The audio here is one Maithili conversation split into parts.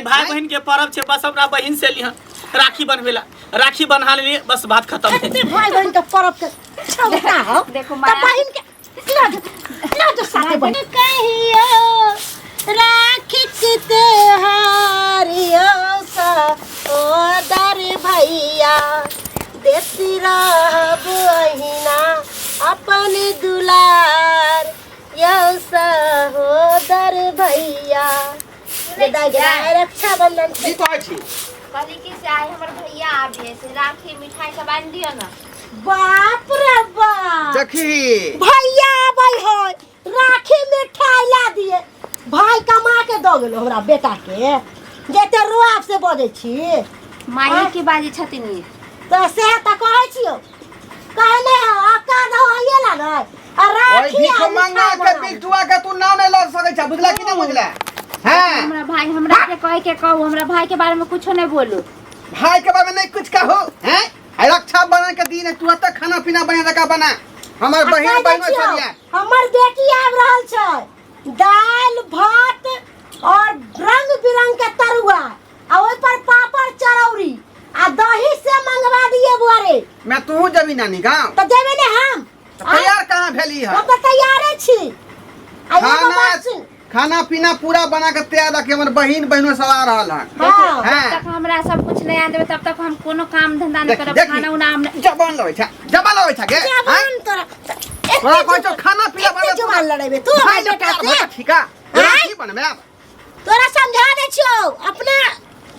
भाई बहन के पर्व छै, बस हमरा बहिन से लिहन राखी बनवेला, राखी बन्हा लेलिए, बस बात खत्म है। एते भाई बहन के पर्व के क्षमता हो देखो त माया। बहिन के ना जो, ना जो साथे बहिन कहियो राखी के त्योहारियो सा ओ दर भैया देती रहब अहिना अपन दुलार यौ सहोदर भैया। दाइ गे, आइ रक्षाबंधन की कहै छी? कहली कि से आइ हमर भैया आबे से राखी मिठाई सब आनि दिअ ना। बाप रे बाप, देखी भैया आबै है, राखी मिठाई ला दिए। भाई कमा के दऽ गेलो हमरा बेटा के, जते रुआब से बजै छी। माई की बाजै छथिन ई? तऽ सएह तऽ कहै छियौ, कहने हो अक्का दहो आइए ला नै आ ओइ राखी भीख आ मंगा मिठाई के बना। बिल्टुआ के तू नाम नहीं लऽ सकै छ, बुझला कि नहीं बुझला? हैं हमरा भाई हमरा के कहे के कहू, हमरा भाई के बारे में कुछो नहीं बोलू। भाई के बारे में नहीं कुछ कहो। हैं आई रक्षाबंधन के दिन है, तू एतऽ खाना पीना बना रखा बना। हमर आ बहिन कहि दै बहिन छियौ, सब ये हमर बेटी आबि रहल छै, दालि भात और रंग बिरंग के तरुआ आ ओहि पर पापड़ चरौरी आ दही से मंगवा दिए बुआ रे। मैं तू जमी नानी गाँव तऽ जेबे ने हम। तऽ तैयार कहाँ भेली है? हम तऽ तैयारे छी। आ एगो खाना बात सुन। खाना पीना पूरा बना के तैयार रखी, हमर बहिन बहिनो सब आ रहल हन। हाँ। हैं। जब तक हमरा सब कुछ नहीं आन देबे तब तक हम कोनो काम धंधा नहीं देखी, करब, देखी। खाना उना हम नहीं- जबान लड़ै छै, जबान लड़ै छै गे, हैं? जबान तोरा तोरा कहै छौ खाना पीना एते बना जबान लड़ेबे तू भाई हमर बेटा बेटा से? ठीक है, आँय? राखी बनबे आब। तोरा समझा दे छियो, अपना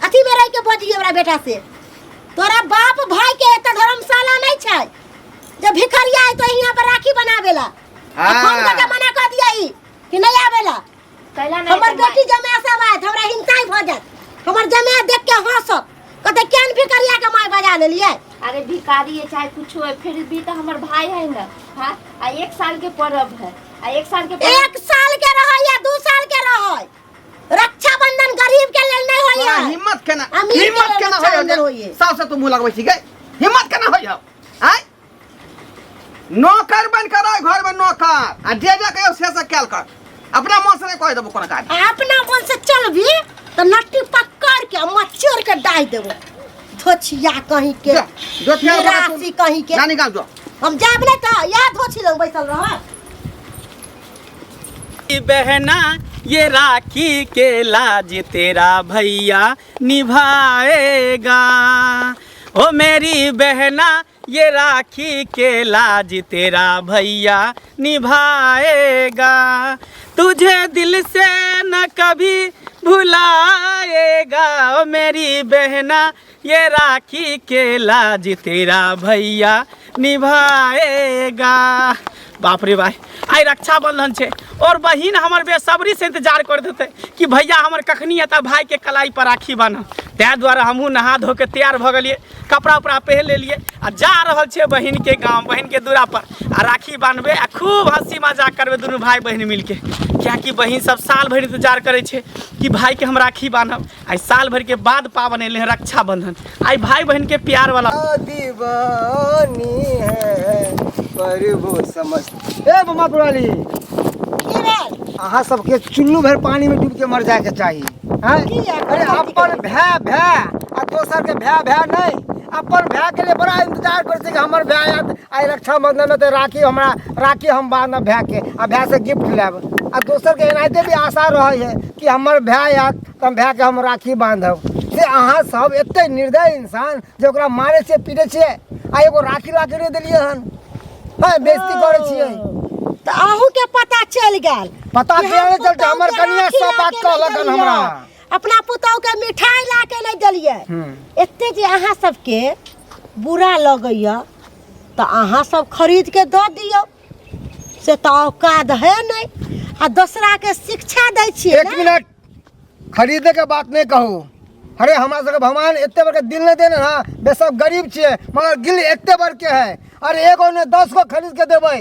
अथी में रह के बजिए हमरा बेटा से। तोरा बाप भाई के एते धर्मशाला नहीं छै जब भिखरिया है तो यहाँ पर राखी बनावेला। आ फोन करके मना कर दिया ई कि नहीं आवेला। कैला नहीं हमर तऽ माय- बेटी जमाय सब आयत, हमरा हिंसाई भऽ जायत, हमर जमाय देख के हंसत, कहते केहन भिखरिया के माय बजा लेलियै। अरे भिखारी है चाहे कुछ है, फिर भी तो हमर भाई है ना। हाँ, आ एक साल के पर्व है, आ एक साल के पर्व- एक साल के रहै या 2 साल के रहै, रक्षाबंधन गरीब के लेल नहीं होइए। तोरा हिम्मत केना, अमीर के हिम्मत लेल केना होइए? रक्षाबंधन होइए। साफ से तू मुंह लगबै छी गे, हिम्मत केना होइए? आँय नौकर बन कर रह घर में नौकर, आ जे जे कहियो से से कैल कर, अपना मन से नहीं कह देबो कोनो काज। आ अपना मन से चलबी तो नट्टी पकड़ के मचोर के डाहि देबो, धोछिया कहीं के, जो, जो थिया बना तू। निराशी कहीं के। नानी गाँव जो। हम जाब नहीं तो या धोछी लग बैसल रह। बहना ये राखी के लाज तेरा भैया निभाएगा, ओ मेरी बहना ये राखी के लाज तेरा भैया निभाएगा, तुझे दिल से न कभी भुलाएगा, ओ मेरी बहना ये राखी के लाज तेरा भैया निभाएगा। बाप रे भाई, आइ रक्षाबंधन छै और बहिन हमर बेसब्री से इंतजार कर देते कि भैया हमर कखनी एता भाई के कलाई पर राखी बान्हब। ताहि दुआरे हमहूँ नहा धो के तैयार भऽ गेलियै, कपड़ा उपड़ा पहिर लेलियै आ जा रहल छियै बहिन के गाँव, बहिन के दूरा पर, आ राखी बान्हबै आ खूब हँसी मजाक करबै दुनू भाई बहिन मिलके। कियाकि बहिन सब साल भरि इंतजार करै छै कि भाई के हम राखी बान्हब। आइ साल भरि के बाद पाबनि एलै हँ रक्षाबंधन, आइ भाई बहिन के प्यार वाला। दीवानी है पर वो समझ। ए ममा पुराली, की भेल? अहाँ सबके चुल्लू भर पानी में डूब के मर जाए के चाही। हैं? की है? अरे अपन भै भै आ दोसर के भै भै नहीं, अपन भै के लिए बड़ा इंतजार करै छै कि हमर भै आयत आइ रक्षाबंधन में तऽ राखी हमरा राखी हम बान्हब भै के आ भै से गिफ्ट लेब, आ दोसर के एनाहिते भी आशा रहै है कि हमर भै आयत तऽ हम भै के हम राखी बान्धब। से अहाँ सब एते निर्दय इंसान जे ओकरा मारै छियै पीटै छियै आ एगो राखी ला के नहि देलियै हन। हँ, बेइज्जती करै छियै। तऽ अहूँ के पता चलि गेल? पता कि किया हम नहि चलतै? पुतहु हमर के कनिया राखी सब ला बात के नहि कहलक हन देलियै। हमरा। अपना पुतहु के मिठाई ला के नहि देलियै। एते जे अहाँ सबके बुरा लगैया तऽ अहाँ सब खरीद के दऽ दियौ, से तऽ औकात है नहि, आ दोसरा के शिक्षा दै छियै एक ने। मिनट, खरीदे के बात नहीं कहू। अरे हमरा सबके भगवान एते बड़के दिल नहीं देने ना, बे सब गरीब छियै मगर दिल एते बड़के है। अरे एगो ने 10 गो खरीद के देबै,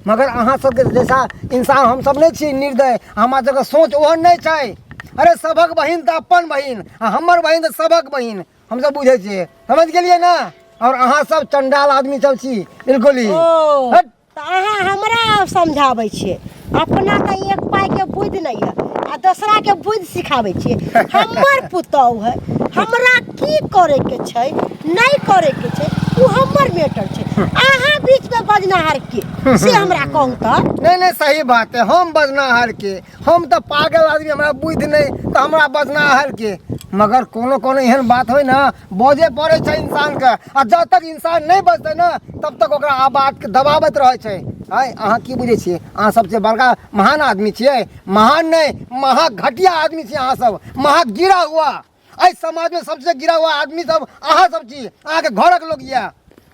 मगर अहाँ सबके जैसा इंसान हम सब नहीं छी निर्दय, हमरा सबके सोच ओहन नहीं छै। अरे सबक बहिन तऽ अपन बहिन आ हमर बहिन तऽ सबक बहिन, हम सब बुझै छियै, समझ गेलियै ना? और अहाँ सब चंडाल आदमी सब छी बिल्कुल ही। ओ, हट। तऽ अहाँ हमरा समझाबै छियै, अपना तऽ एक पाइके बुद्धि नहि यऽ आ आ दोसरा के बुद्धि सिखाबै छियै। हमर पुतहु है, हमरा की करे के छै नहीं करे के छै ओ हमर मैटर छै। अहाँ बीच में बजनाहार के से हमरा कहू तऽ। नहीं नहीं सही बात है, हम बजनाहार के, हम तऽ पागल आदमी, हमरा बुद्धि नहीं तऽ हमरा बजनाहार के। मगर कोनो कोनो एहन बात होइ ना बजे पड़ै छै इंसान के, आ जब तक इंसान नहीं बजतै ना तब तक ओकरा आवाज के दबाबैत रहै छै। आँय अहाँ की बुझै छियै, अहाँ सबसे बड़का महान आदमी छियै? महान नहीं, महा घटिया आदमी छियै अहाँ सब, महा गिरा हुआ। एहि समाज में सबसे गिरा हुआ आदमी सब अहाँ सब छी, अहाँके घरक लोग यऽ।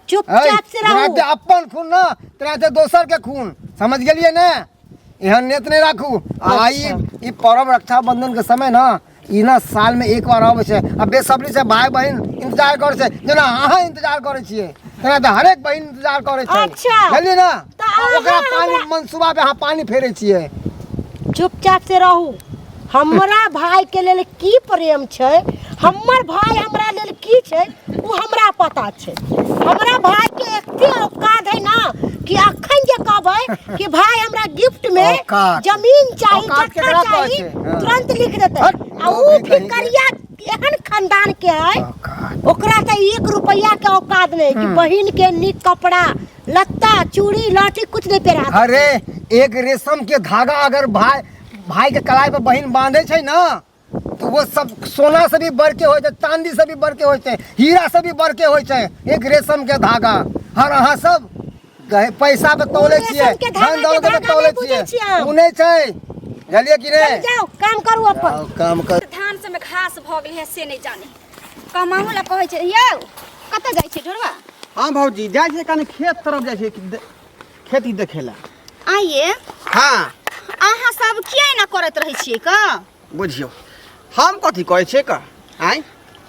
चुपचाप से रहू। जेनाहिते अपन खून ना तेनाहिते दोसर के खून, समझ गेलियै ने? एहन नेत नहीं राखू। आ ई पर्व रक्षाबंधन के समय ना ई ना साल में एक बार आबै छै, आ बेसब्री से भाई बहिन इंतजार करै छै, जेना अहाँ इंतजार करै छियै तेना तऽ हरेक बहिन इंतजार करै छै। अच्छा। बुझलियै ना? तऽ अहाँ ओकरा पानी हमरा- मनसूबा पे अहाँ पानी फेरै छियै। चुपचाप से रहू। हमरा भाई के लेल की प्रेम छै, हमर भाई हमरा लेल की छै ओ हमरा पता छै। हमरा भाई के एते औकात है ना कि अखन जे कहबै कि भाई हमरा गिफ्ट में औकात। जमीन चाही, औकात जत्था केकरा कहै चाही, छै? हाँ। तुरंत लिख देतै। हट, आ लोग उ भी कहीं के। भिखरिया एहन खानदान के है, औकात। ओकरा तऽ 1 रुपया के औकात नहीं कि बहिन के नीक कपड़ा लत्ता चूड़ी लाठी कुछ नहीं पहिरा। अरे एक रेशम के धागा अगर भाई के कलाई पर बहिन बांधे छै ना तो वो सब सोना से भी बढ़ के होइ छै, चांदी से भी बढ़ के होइ छै, हीरा से भी बढ़ के होइ छै एक रेशम के धागा। हर अहाँ सब पैसा पे तौले रेशम छियै, के धागा धन के दौलत पे धागा तौले नहि बुझै छियै। छियै हम। उ नहि छै, बुझलियै कि नहि? चल जाओ काम करू अपन। जाओ, काम कर। धान सब में घास भऽ गेलै है से नहि जाने। कमाहू ला कहै छै यौ कतऽ जाइ छै ढोरवा? हाँ भौजी जाइ छै कनि खेत तरफ जाइ छै खेती देखे ला। आइए। हाँ। अहाँ सब किया एना करैत रहै छियै क? बुझियौ हम कथी कहै छियै क? आँय?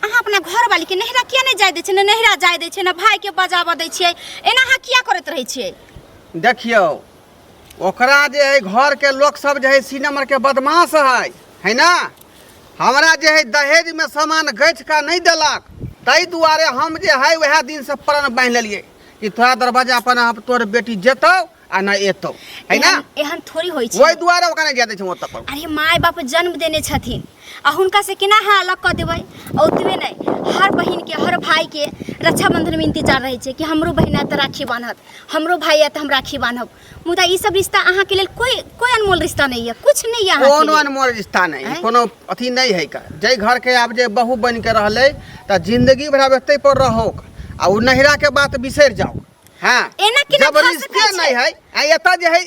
अहाँ अपना घरवाली के नैहरा किया नहि जाय दै छियै? ने नैहरा जाय दै छियै, ने भाई के बजाबऽ दै छियै, एना अहाँ किया करैत रहै छियै? देखियौ ओकरा जे है घर के लोक सब जे है सी नंबर के बदमाश है, है ना? हमरा जे है दहेज में सामान गैठ का नहीं देलक, ताहि दुआरे हम जे है वएह दिन से प्रण बान्हि लेलियै कि तोरा दरवाजा पर ना तोर बेटी जेतौ आ ना एतौ, है ना? एहन थोड़ी होइ छै। ओहि दुआरे ओकरा नहि जाय दै छै ओतऽ पर। अरे my बाप जन्म देने छथिन आ हुनका से केना अहाँ अलग कऽ देबै? ओतबे नहि, हर बहिन के हर भाई के रक्षाबंधन में इंतजार रहै छै कि हमरो बहिन आयत तऽ राखी बान्हत, हमरो भाई आयत तऽ हम राखी बान्हब। मुदा ई सब रिश्ता अहाँ के लेल कोई अनमोल रिश्ता नहीं है, कुछ नहीं है अहाँ के कोनो लेल। अनमोल रिश्ता नहीं है, आँय? कोनो अथी नहीं है का। जै घर के आब जे बहू बन के रहलै तऽ जिंदगी भर आब एतै पर रहो आ उ नैहरा के बात बिसरि जाओ। हाँ, एना केना जब भऽ रिश्ते सकै छै? नहीं है, आ एतऽ जे है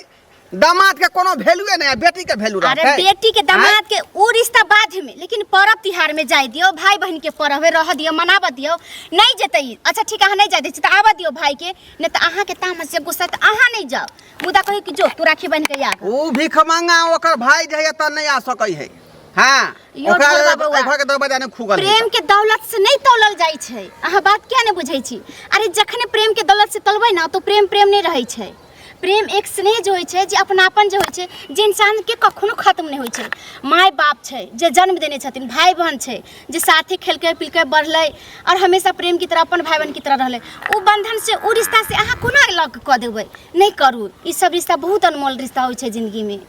दामाद के कोनो वैल्यूए नहीं है, बेटी के वैल्यू अरे रहतै। बेटी के दामाद आँय? के उ रिश्ता बाद में, लेकिन पर्व तिहार में जाय दियो, भाई बहन के पर्व है रह दियो, मनाबऽ दियो, नहीं जेतै। अच्छा ठीक है, अहाँ नहीं जाय दै छी तऽ आबऽ दियो भाई के, नहीं तऽ अहाँ के तामस से गुस्सा तऽ अहाँ नहीं जाओ, मुदा कही कि जो तू राखी बन के आ। उ भीख मांगा ओकर भाई जे है एतऽ नहीं आ सकै है। हाँ, यो ओकरा ढोलवा बौआ। घर के दरवाजा नहीं खुगल है। प्रेम के दौलत से नहीं तौलल जाइ छै, अहाँ बात किया नहीं बुझै छी? अरे जखने प्रेम के दौलत से तौलबै ना तो प्रेम प्रेम नहीं रहै छै। प्रेम एक स्नेह जे होइ छै, जे अपनापन जे होइ छै, जे इंसान के कखनो खत्म नहीं होइ छै। माय बाप छै जे जन्म देने छथिन, भाई बहन छै जे साथे खेलकै पिलकै बढ़लै और हमेशा प्रेम की तरह अपन भाई बहन की तरह रहलै, उ बंधन से उ रिश्ता से अहाँ कोना अलग कऽ देबै? नहीं करू, ई सब रिश्ता बहुत अनमोल रिश्ता होइ छै जिंदगी में।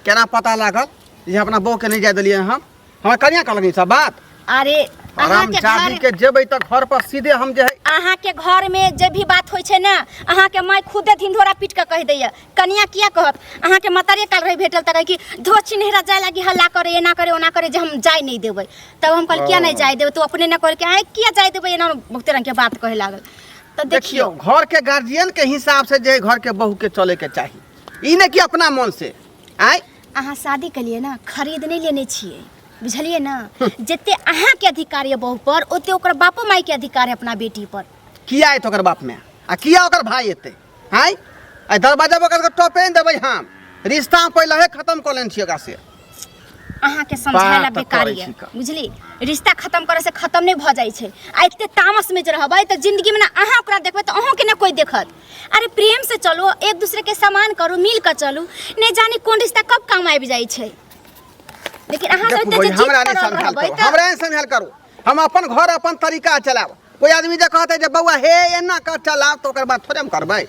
केना पता लागल जे अपना बहू के नहीं जाय देलियै हम? हमरा कनिया कहलक ई सब बात। अरे आराम अहाँके चाबी घर के जेबै तऽ घर पर सीधे हम जे है अहाँके घर में जे भी बात होइ छै ना, अहाँके माय खुदे धिंधोरा पीट के कहि दैया। कनिया किया कहत? अहाँके मतारे काल रहे भेटल तऽ कहै कि धो चिन्हरा जाय लागी हल्ला करे एना करे ओना करे जे हम जाय नहीं देबै। तब हम कहल किया नहीं जाय देबै? तो अपने ने कहल कि आँय किया जाय देबै, एना बहुते रंग के बात कहे लागल। तऽ देखियौ देखियौ घर के गार्जियन के हिसाब से जे घर के बहू के चले के चाही, ई नहि कि अपना मन से। आँय अहाँ शादी केलियै ना, खरीद नहीं लेने छियै, बुझलियै ना? जते अहाँके अधिकार यऽ बहू पर ओते ओकर बापो माय के अधिकार है अपना बेटी पर। किया एतै ओकर बाप माय आ किया ओकर भाई एतै? आँय आ दरवाजा पर ओकर टपे नहि देबै हम, रिश्ता पहिले खत्म कऽ लेने छियै ओकरा से। अहाँके समझाय ला बात बेकार करै यऽ, छी का। बुझली? रिश्ता खत्म करे से खत्म नहीं भऽ जाइ छै। आ एते तामस में जे रहबै तऽ जिंदगी में ना अहाँ ओकरा देखबै तऽ अहूँके ना कोई देखत। अरे प्रेम से चलू, एक दूसरे के सम्मान करू, मिल कऽ चलू, नहीं जाने कोन रिश्ता कब काम आबि जाइ छै। लेकिन अहाँ सब देखू एते बहिन, जे जिद हमरा नहि करल समझायल रहबै करू, तऽ हमरा नहि समझायल करू, हम अपन घर अपन तरीका चलायब। कोई आदमी जे कहतै जे बौआ हे एना कर चलाब तऽ ओकर बात थोड़े हम करबै।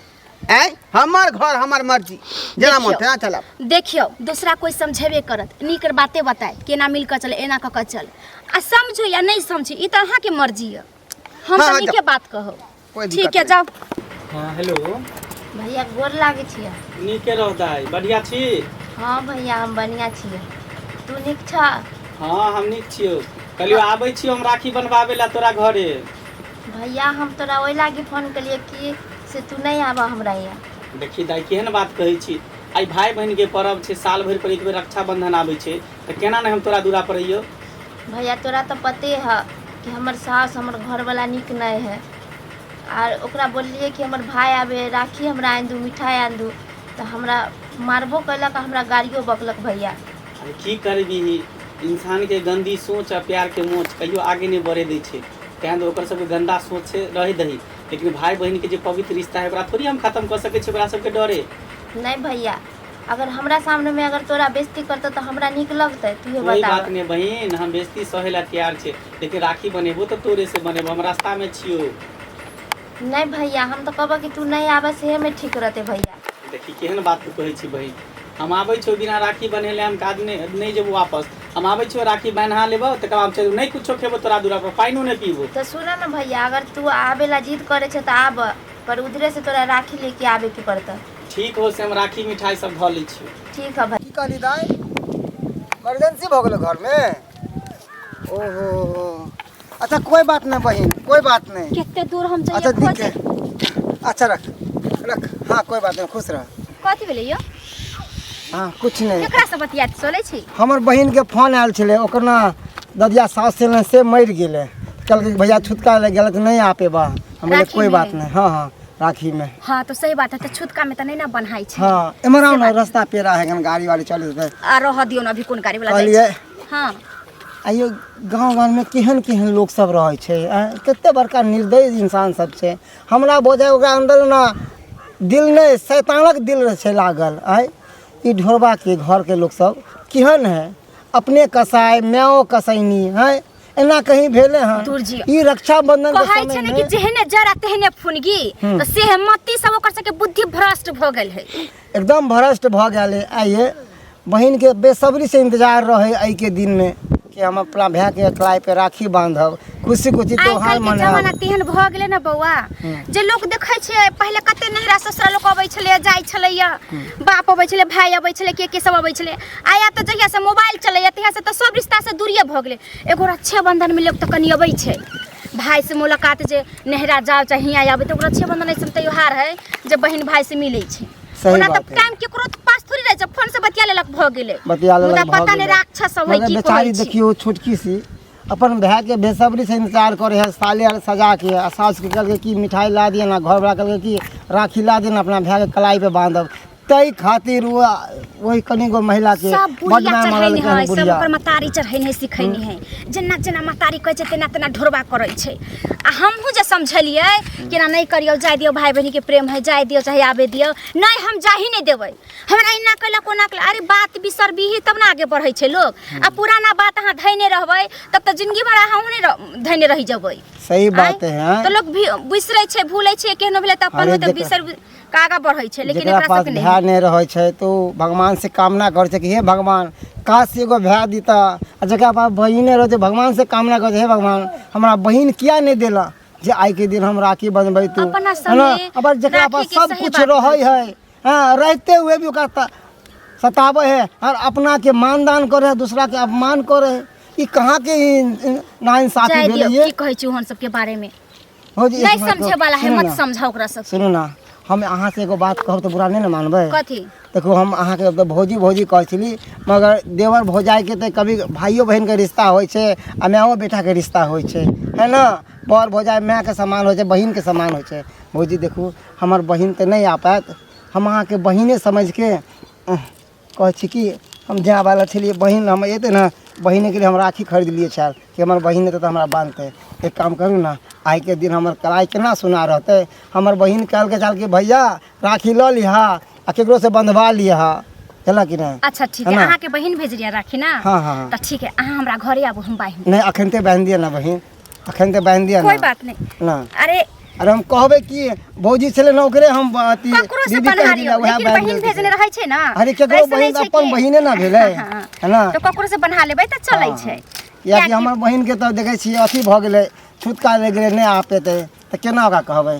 आँय, हमर घर हमर मर्जी, जेना मन देखियौ। तेना चलब। देखियौ, दूसरा कोई समझेबे करत, नीक बाते बताए केना मिल कऽ चल, एना कऽ कऽ चल, आ समझो या नहीं समझी ई तऽ अहाँके मर्जी यऽ। हम हाँ, तऽ हाँ, नीके जाओ। बात कहब। कोई ठीक दिक्कत है, नहीं। जाओ। हाँ हेलो। भैया, गोर लागै छियै। नीके रह दाइ, बढ़िया छी? हाँ भैया, हम बढ़िआँ छियै, तू नीक छ? हाँ, हम नीक छियौ। कहलियौ आबै छियौ हम राखी बनवाबै ला तोरा घरे। भैया, हम तोरा ओहि लागी फोन केलियै कि से तू नहि आबऽ हमरा यहाँ। देखी दाइ, केहन बात कहै छी? आइ भाय बहिनके पर्व छै, साल भरि पर एक बेर रक्षाबंधन आबै छै, तऽ केना नहि हम तोरा दूरा पर अइयौ? भैया, तोरा तऽ पते है कि हमर सास, हमर घरवला नीक नहि है। आर ओकरा बोललियै कि हमर भाय आबे, राखी हमरा आनि दू, मिठाइ आनि दू, तऽ हमरा मारबो कयलक आ हमरा गाड़ियो बकलक भैया। अरे की करबिही, इंसानके गन्दी सोच आ प्यारके मोच कहियो आगे नहि बढ़े दै छै। तेँ दुआरे ओकर सबके गन्दा सोच छै, रहै दही, लेकिन भाय बहिनके जे पवित्र रिश्ता है ओकरा थोड़ी हम खत्म कऽ सकै छी ओकरा सबके डरे। नहि भैया, अगर हमरा सामनेमे अगर तोरा बेइज्जती करतौ तऽ हमरा नीक लगतै? तूहे कोई बताबऽ। बात नहि बहिन, हम बेइज्जती सहै ला तैयार छै, लेकिन राखी बनेबो तऽ तोरे से बनेबो। हम रास्तामे छियौ। नहि भैया, हम तऽ कहबऽ कि तू नहि आबऽ सेहेमे ठीक रहतै भैया। देखी, केहन बात तू कहै छी बहिन? हम आबै छियौ, बिना राखी बन्हेले हम काज नहि नहि जेबो वापस। हम आबै छियौ, राखी बन्हा लेबौ, तकर बाद हम चलि, नहि कुछो खेबो तोरा दूरा पर, पानिओ नहि पीबो। तऽ सुनऽ ने भैया, अगर तू आबे ला जिद करै छै तऽ आबऽ, पर उधरे से तोरा राखी लेके आबेके पड़तौ। ठीक हो, से हम राखी मिठाई सब धऽ लै छियौ। ठीक है भाई। की कहली दाइ? इमरजेंसी भऽ गेलो घरमे? ओहो, अच्छा, कोई बात नहीं बहिन, कोई बात नहीं। कते दूर हम जाइए अच्छा खोजे? दिक्कत, अच्छा रख रख। हाँ, कोई बात नहीं, खुश रह। कथी भेलै यौ? हाँ, कुछ नहीं। केकरा से बतियात चलै छी? हमर बहिनके फोन आयल छलै, ओकर ने ददिया सास छलै से मरि गेलै। कहलकै कि भैया छुतका लागि गेल तऽ नहि आ पेबा। हम बोले राखी कोई में? बात नहीं। हाँ हाँ, राखी में। हाँ, तो सही बात है, तऽ छुतका में तऽ नहीं ना बन्हाइ छै। हाँ, एम्हर आउ ने, रास्ता पेरा है, गाड़ी वाड़ी चलै छै। आ रह दियौ ने, अभी कोन गाड़ी वाला जाइ कहलियै छै। हाँ। आइयो गाँव घरमे केहन केहन लोक सब रहै छै आँय, कते बड़का निर्दयी इंसान सब छै। हमरा बोझाइ ओकरा अन्दर ने दिल नहि, शैतानक दिल छै लागल। आँय, ई ढोरबाके घरके लोक सब केहन है? अपने कसाइ, मायो कसैनी है, एना कहीं भेलै हँ? दूर जी। ई रक्षाबंधन के कहै छै ने कि समयमे जेहने जरा तेहने फुनगी, तऽ से मती सब ओकर सबके बुद्धि भ्रष्ट भऽ गेल है। एकदम भ्रष्ट भऽ गेल है। आइए बहिनके बेसब्रीसँ इंतजार रहै एहिके दिनमे कि हम अपना भायके कलाई पे राखी बांधब, खुशी खुशी आइ त्योहार काल्हि के जमाना मनायब। तेहन भऽ गेलै ने बौआ, जे लोक देखै छै पहिले कते नैहरा ससुरा लोक अबै छलै, जाइ छलैया, बाप अबै छलै, भाय अबै छलै, के के सब अबै छलै। आया तऽ जहिया से मोबाइल चलैया तहिया से तऽ सब रिश्ता से दूरिये भऽ गेलै। एगो रक्षाबंधन में लोक तऽ कनि अबै छै भाय से मुलाकात, जे नैहरा जाओ चाहे हियाँ आबै, तऽ रक्षाबंधन ऐसन त्योहार है जे बहिन भाय से मिलै छै। सही ओना तऽ बात है। टाइम केकरो पास थोड़ी रहै छै, फोन से बतिया लेलक, भऽ गेलै। बतिया लेलक, मुदा भऽ पता नहि गेलै। राक्षस सब है मगर की बेचारी कहै छी। देखियौ, छोटकी सी अपन भायके बेसब्री से इंतजार करे है साले आर सजा के, आ सासुके कहलकै कि मिठाई ला दिअ ना, घरवला कहलकै कि राखी ला दिअ ना, अपना भायके कलाई पे बांधब। ताहि खातिर ओ ओहि कनिगो महिला के सब बड बुढ़िया माय चढ़ैने मारलकै है हन सब। बुढ़िया ओकर मतारी चढ़ैने है, सिखैने है। जेना जेना मतारी कहै छै तेना तेना ढोरबा करै छै। आ हमहूँ जे समझलियै केना नहि करियौ, जाय दियौ, भाय बहिनके प्रेम है, जाय दियौ चाहे आबे दियौ, नहि, हम जाही नहि देबै, हमरा एना कैलक, ओना कैलक। अरे बात बिसरबिही तब ने आगे बढ़ै छै लोक। आ पुराना बात अहाँ धैने रहबै तब तऽ जिंदगी भर अहाँ ओहने धैने रहि जेबै। सही बात आँय? है। तऽ लोक भी बिसरै छै, भूलै छै, केहनो भेलै तऽ अपन अरे होतै, बिसर के आगाँ बढ़ै छै, लेकिन जेकरा एकरा पास सबके नहि। भाय नहि रहै छै तऽ ओ भगवान से कामना करै छै कि हे भगवान, काश एगो भाय दिता। आ जकरा पास बहिन नहि रहै छै, भगवान से कामना करै छै, हे भगवान, हमरा बहिन किया नहि देला जे आइके दिन हम राखी बंधबैतु। अपना है ना? सबमे अगर जकरा पास राखीके सब सही कुछ बात रहै कहै। है, हाँ, रहते हुए भी ओकरा सताबै है और अपना के मानदान करे है, दूसरा के अपमान करे है। ई कहाँ के नाइंसाफी जाय भेलै दियौ। ये? की कहै छी ओहन सबके बारेमे? हो जी, एक नहीं मिनट समझे वाला है, सुनू मत ना, समझाओ ओकरा सब। सुनू ना, हम अहाँ से एगो बात कहब तऽ बुरा नहि ने मानबै? कथी? देखू, हम अहाँके तऽ भौजी भौजी कहै छली, मगर देवर भौजाइके तऽ कभी भाइयो बहिनके रिश्ता होइ छै आ मायो बेटाके रिश्ता होइ छै, है ने? बर भौजाइ मायके समान होइ छै, बहिनके समान होइ छै। भौजी देखू, हमर बहिन तऽ नहि आ पायत, हम अहाँके बहिने समझिके कहै छी कि हम जायवला छलियै, बहिन हम अयतै ने, बहिनेके लिए हम राखी खरीदलियै छल कि हमर बहिन एतै तऽ हमरा बान्हतै। एक काम करू ने, आइके दिन हमर कलाई केना सुना रहतै? हमर बहिन कहलकै छल कि भैया राखी लऽ लिहऽ आ ककरोसँ बन्धवा लिहऽ, बुझलऽ कि नहि? अच्छा ठीक है है। ना? अहाँके बहिन भेजलियै राखी ना? हाँ, हाँ, हाँ। तऽ ठीक है, अहाँ हमरा घरे आबू, हम बान्हि नहि, अखन तऽ बान्हि दिअ ने बहिन, अखन तऽ बान्हि दिअ कोई ने। बात नहीं। ना। अरे अरे हम कहबै कि भौजी छलै ने ओकरे हम अथी ककरो से दीदी बन्हा कहि लियौ दिला उएह लेकिन बान्हि बहिन देलकै। भेजने रहै छै ने अरे तऽ केकरो ऐसे नहि बहिन छै अपन कि- बहिने ना भेलै हाँ, है ना तऽ ककरो से बन्हा लेबै तऽ चलै हाँ। छै कियाकि हमर बहिनके तऽ देखै छियै अथी भऽ गेलै छुतका लागि गेलै नहि आ पेतै तऽ केना ओकरा कहबै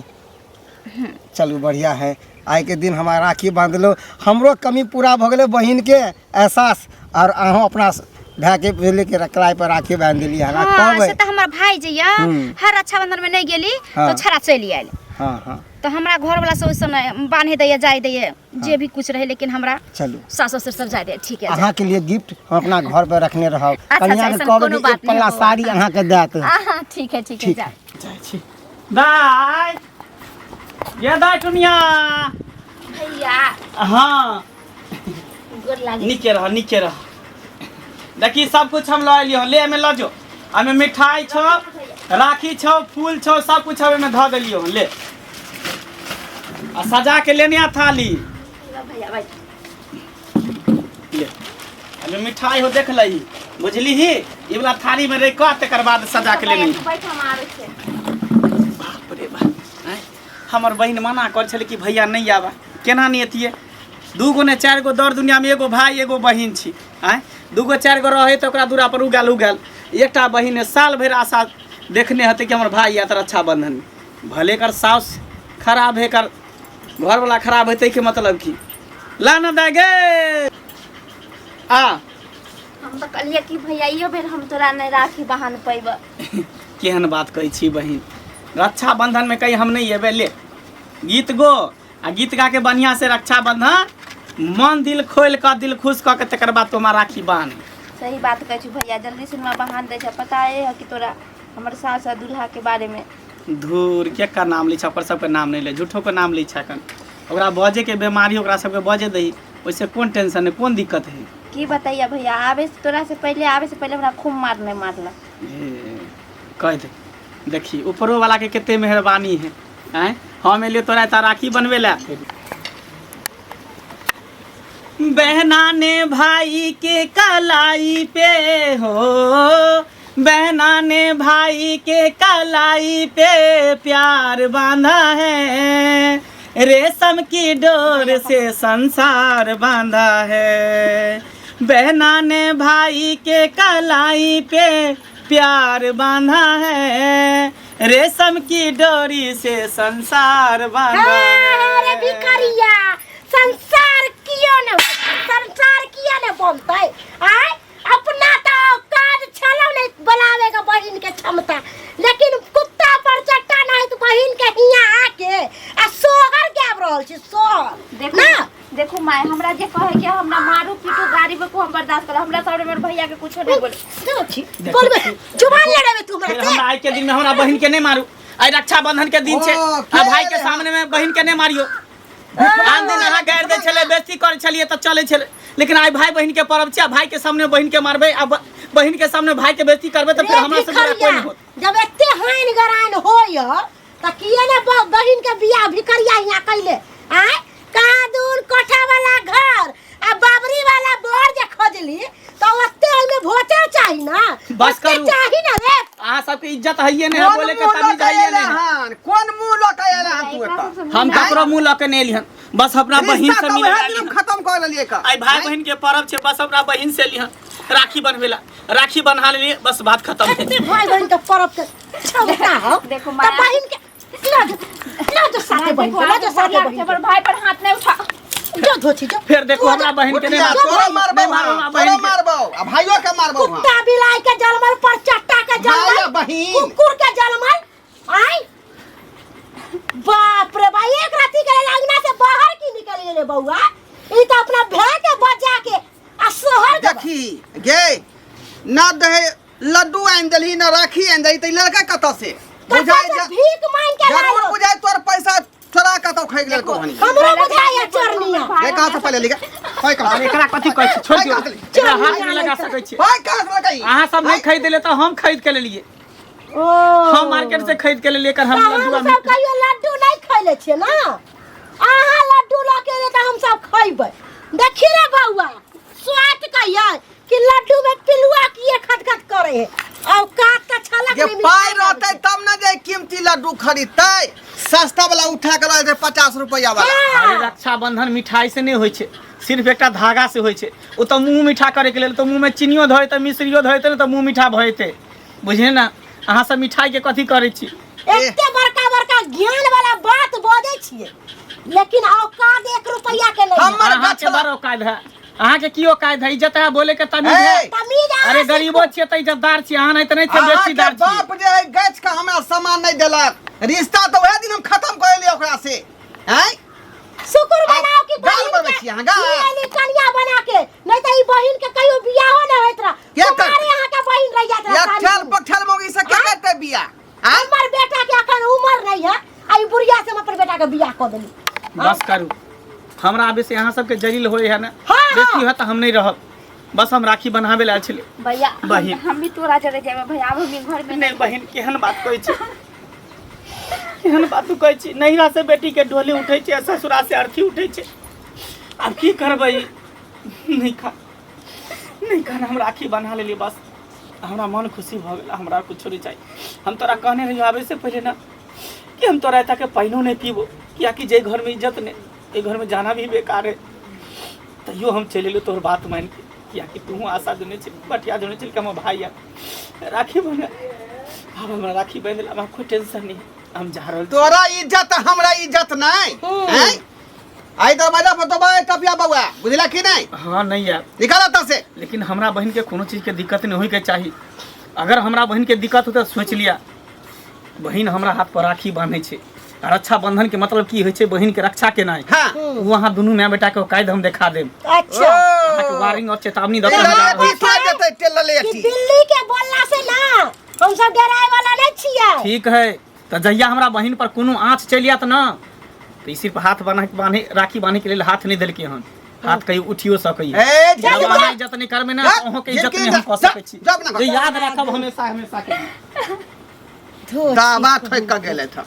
चलू बढ़िआँ है आइके दिन हमरा राखी बाँधलहुँ हमरो कमी पूरा भऽ गेलै बहिनके एहसास आओर अहूँ अपना भायके बुझलियै कि कलाइपर राखी बान्हि देलियै हमरा हाँ कहबै से तऽ हमर भाय जे यऽ हम्म। हर रक्षाबंधन में नहीं गेली हाँ। तो छड़ा चलि आयल हँ हँ तो हमरा घर वाला सब ओहि समय बांधे दैया जाय दैया जे भी कुछ रहे लेकिन हमरा चलू सास ससुर सब जाय दैया ठीक है अहाँके लिए गिफ्ट हम अपना घर पर रखने रहब अच्छा, कनिया के ऐसन कहबै कोनो कि बात एक पल्ला नहि साड़ी अहाँके देत हाँ ठीक है ठीक है ठीक जा है। जाइ छी दाय ये दाय टुनिया भैया हाँ गोर लागे नीके रह नीके रह देखी सब कुछ हम लऽ एलियो ले एहिमे लऽ जो एहिमे मिठाई छौ राखी छौ फूल छौ सब कुछ हम एहिमे धऽ देलियो ले आ सजा के लेने आ थाली भैया बैठ ले एहिमे मिठाई हो देख लही बुझली ही ई वाला थाली में रख कऽ तकर बाद सजा के लेने तू बैठ हम आबै छियै बाप रे बाप आँय हमर बहिन मना कर छलै कि भैया नहि आबा केना नहि एतियै दू गो ने चारि गो दर दुनियामे एगो भाय एगो बहिन छी आँय दू गो चारि गो रहै तऽ ओकरा दूरा पर उगल उगल एकटा बहिन साल भरि आशा देखने हेतै कि हमर भाय आयत रक्षाबंधनमे भले एकर साउस खराब है एकर घरवला खराब है ताहिके मतलब की ला ना दाय गे आ हम तऽ कहलियै कि भैया इहो बेर हम तोरा नहि राखी बहान पैबऽ केहन बात कहै छी बहिन रक्षाबंधनमे कहीं हम नहि एबै ले गीत गो आ गीत गा के बढ़िया से रक्षाबंधन मन दिल खोल कऽ दिल खुश कऽ के तकर बाद तोमा राखी बान्ह सही बात कहै छी भैया जल्दी से हमरा बहान दै छै पता है कि तोरा हमर सास आ दूल्हा के बारे में धूर के का नाम लै छै ओकर सबके नाम नहि ले झूठो के नाम लै छै एखन ओकरा बजे के बीमारी ओकरा सबके बजे दही ओहिसे कोन टेंशन है कोन दिक्कत है की बताइए भैया आबे से तोरा से पहले आबे से पहले हमरा खूब मारने मारलक हे, कह दे देखी ऊपरो वाला के कते मेहरबानी है आँय हम एलियो तोरा एतऽ राखी बनबै लए बहना ने भाई के कलाई पे हो बहना ने भाई के कलाई पे प्यार बांधा है रेशम की डोर से संसार बांधा है बहना ने भाई के कलाई पे प्यार बांधा है रेशम की डोरी से संसार बांधा अरे है भिखरिया संसार कियो ने संसार किया ने बनतै आय अपना तो काज छलो ने बनावे के बहिन के क्षमता लेकिन कुत्ता पर चट्टा नहीं तो बहिन के हिया आके आ सोहर गाबि रहल छी सोहर देखू ना देखू माय हमरा जे कहे के हमरा मारू पीटू गाड़ी में को हम बर्दाश्त करब हमरा सामने हमर भैया के कुछो नहीं बोले देखो छी बोलबे जुबान लड़ेबे तू फिर हमरा से हमरा आइ के दिन में हमरा बहिन के नहीं मारू आइ रक्षाबंधन के दिन छै ओ, के आ भाई के रे? सामने में बहिन के नहीं मारियो आन दिन अहाँ गारि दै छलै बेइज्जती करै छलियै तऽ चलै छलै लेकिन आइ भाई बहिन के पर्व छै आ भाई के सामने बहिन के मारबै आ बहिन के सामने भाई के बेइज्जती करबै तऽ फेर रे हमरा से बुरा कोई भिखरिया नहीं होत जब एते हानि गराइन होय तऽ किए ने बहिन के बियाह भिखरिया हियाँ कैले आय कहाँ कोठा वाला घर आ बाबरी वाला बर जे खोजली तऽ ओते ओहिमे भोटर चाही ना बस ओते करू। चाही ना रे अहाँ सबके इज्जत हइये नहीं है कोन बोले के मुँह लऽ तमीज के हइये एले नहीं है हन कोन मुँह लऽ के एले हन तू एतऽ हम ककरो मुंह लऽ के नहीं एलिहन बस अपना बहिन रिश्ता से तऽ मिले वएह दिन खत्म कऽ लेलियै का आई भाई बहिन के पर्व छै बस अपना बहिन से एलिहन राखी बन्हबेला राखी बन्हा लेलियै बस बात खत्म है एते भाई बहिन के पर्व के क्षमता हो देखो तऽ माया। बहिन के लऽ जो लऽ जो साथे बहिन के लऽ जो साथे बहिन हमर भाई पर हाथ नहीं उठा के जो धोची जो फिर देखो हमरा बहिन के नहीं बुढ़िया, मारू तोरो मारबौ नहीं मारू हाँ, हमरा तोरो बहिन के मारबौ आ भाइयो के मारबौ हाँ। कुत्ता बिलाई के जलमल पर चट्टा के भाई आ जलमल बहिन। कुकुर के जलमल आय बाप रे भाई एक राती के लेल अंगना से बाहर की निकल गेले बउआ ई तो अपना भै के बजा के आ सोहर के देखी गे ना दहे लड्डू आनि देलही ना राखी आनि देलही तऽ ई लड़का कतऽ से बुझाइ कतऽ से जा भीख मांग के जरूर लायो बुझाइ तोर पैसा चोरा कतौ खाइ गेल कहानी हमरो बुझाइया चोरनिया गे कहाँ से पहिले लिखे पाइ कहाँ अरे से एकरा कथी कहै छी छोड़ि दियौ एकरा हाथ नहि लगा सकै छी पाइ कहाँ से लगाई अहाँ सब नहि खरीद ले तऽ हम खरीद के लेलियै ओ हम मार्केट से खरीद के लेलियै एकर हम तऽ लड्डू आ हम सब मिठाई। कहियो लड्डू नहि खैले छियै ने अहाँ लड्डू लऽ के एबै तऽ हम सब खैबै देखी रे बौआ स्वाद कहियै कि लड्डू में पिलुआ किए खटखट करे है औकात तऽ छलक जे नहि पाइ मिठाइ रहतै तब ने जे कीमती लड्डू खरीदतै सस्ता वाला उठा के लऽ जेतै 50 रुपैआ वाला। अरे रक्षाबंधन मिठाई से नहीं होइ छै, सिर्फ एकटा धागा से होइ छै। ओ तऽ मुँह मीठा करे के लेल, तऽ मुँह में चीनियो धऽ देतै, मिश्रियो धऽ देतै ने, तऽ मुँह मीठा भऽ जेतै। बुझलियै ने? अहाँ सब मिठाई के कथी करै छी? एते बड़का बड़का ज्ञान वाला बात बजै छियै, लेकिन औकात 1 रुपैया के नहीं है। हमर अहाँके गछ बड़ औकात है। अहाँके की औकात है? इज्जत है बोले के तमीज है? ए, तमीज अहाँ अरे सीखू। गरीबो छियै तऽ इज्जतदार छियै, अहाँ नहीं तऽ नहीं छियै, अहाँके बेटीदार छियै। बाप जे है गछ के हमरा सामान नहीं देलक, रिश्ता तऽ वएह दिन हम खत्म कर लियै ओकरा से। हैं? शुक्र मनाओ कि गाल बहिन बनबै के छी अहाँ, गाल। ई एली कनिया बना के, नहीं तऽ ई बहिन के कहियो बियाहो नहीं होइत रह। के करतै? तुम्हारे यहाँ के बहिन रह जात रह या साली। ठेल पठेल मौगी से के करतै बियाह? आँय? हमर बेटा के अखन उम्र नहीं है, आ ई बुढ़िया से हम अपन बेटा के बियाह कऽ देली। बस करू, हमरा आबे से अहाँ सबके जलील होए है ने। हाँ, बेसी है तऽ हम नहीं रहब, बस हम राखी बन्हाबे लए आयल छलियै। भैया, बहिन। हम भी तोरा जरे जेबै भैया, आब हम घर में नहीं बहिन, केहन बात कहै छी, केहन बात तू कहै छी? नैहरा से बेटी के डोली उठै छै आ ससुरा से अर्थी उठै छै। आब की करबै? नहीं खा नहीं खाना, हम राखी बन्हा लेलियै, बस हमरा मन खुशी भऽ गेल, हमरा कुछो नहीं चाही। हम तोरा कहने रहियो आबै से पहिले ना कि हम तोरा एतऽ के पानिओ नहीं पीबो, कियाकि जे घर में इज्जत नहीं, एहि घर में जाना भी बेकार है। तैयो हम चलि एलियो तोहर बात मानि के, कियाकि तूहू आशा देने छली, बटिया देने छली कि हमर भाई आयत राखी बन्ह। आब हमरा राखी बान्हि देला, हमरा कोई टेंशन नहीं, हम जा रहल छी। तोरा इज्जत हमरा इज्जत नहीं हैं? आई दरवाजा पर दबाए टपिया बउआ, बुझला कि नहीं? हाँ नहीं आयब। निकाल एतऽ से। लेकिन हमरा बहिन के कोनो चीज के दिक्कत नहीं होय के चाही। अगर हमरा बहिन के दिक्कत होतै तऽ सोचि लिया, बहिन हमरा हाथ पर राखी बान्है छै आ रक्षाबंधन के मतलब की होइ छै, बहिन के रक्षा केनाइ। हाँ। ओ अहाँ दुनू माय बेटा के औकात हम देखा देब। अच्छा। अहाँके वार्निंग और चेतावनी दऽ के हम जा रहल छी। खा जेतै टेलले कि अथी। दिल्ली के बोलला से ना हम सब डराए वाला नहीं छियै। ठीक है, तऽ जहिया हमरा बहिन पर कोनो आँच चलि आयत ने, तऽ ई सिर्फ हाथ बान्ह बान्हे राखी बान्हे के लेल हाथ नहि देलकै हन, हाथ कहियो उठियो सकैए। ए, जब जा, अहाँ इज्जत नहि करबै ने, जा, अहूँके इज्जत जिनकी नहि हम कऽ जा, सकै छी। जा अपना घर। जे याद राखब हमेशा हमेशा के लिए। दावा ठोकि कऽ गेलथि हँ।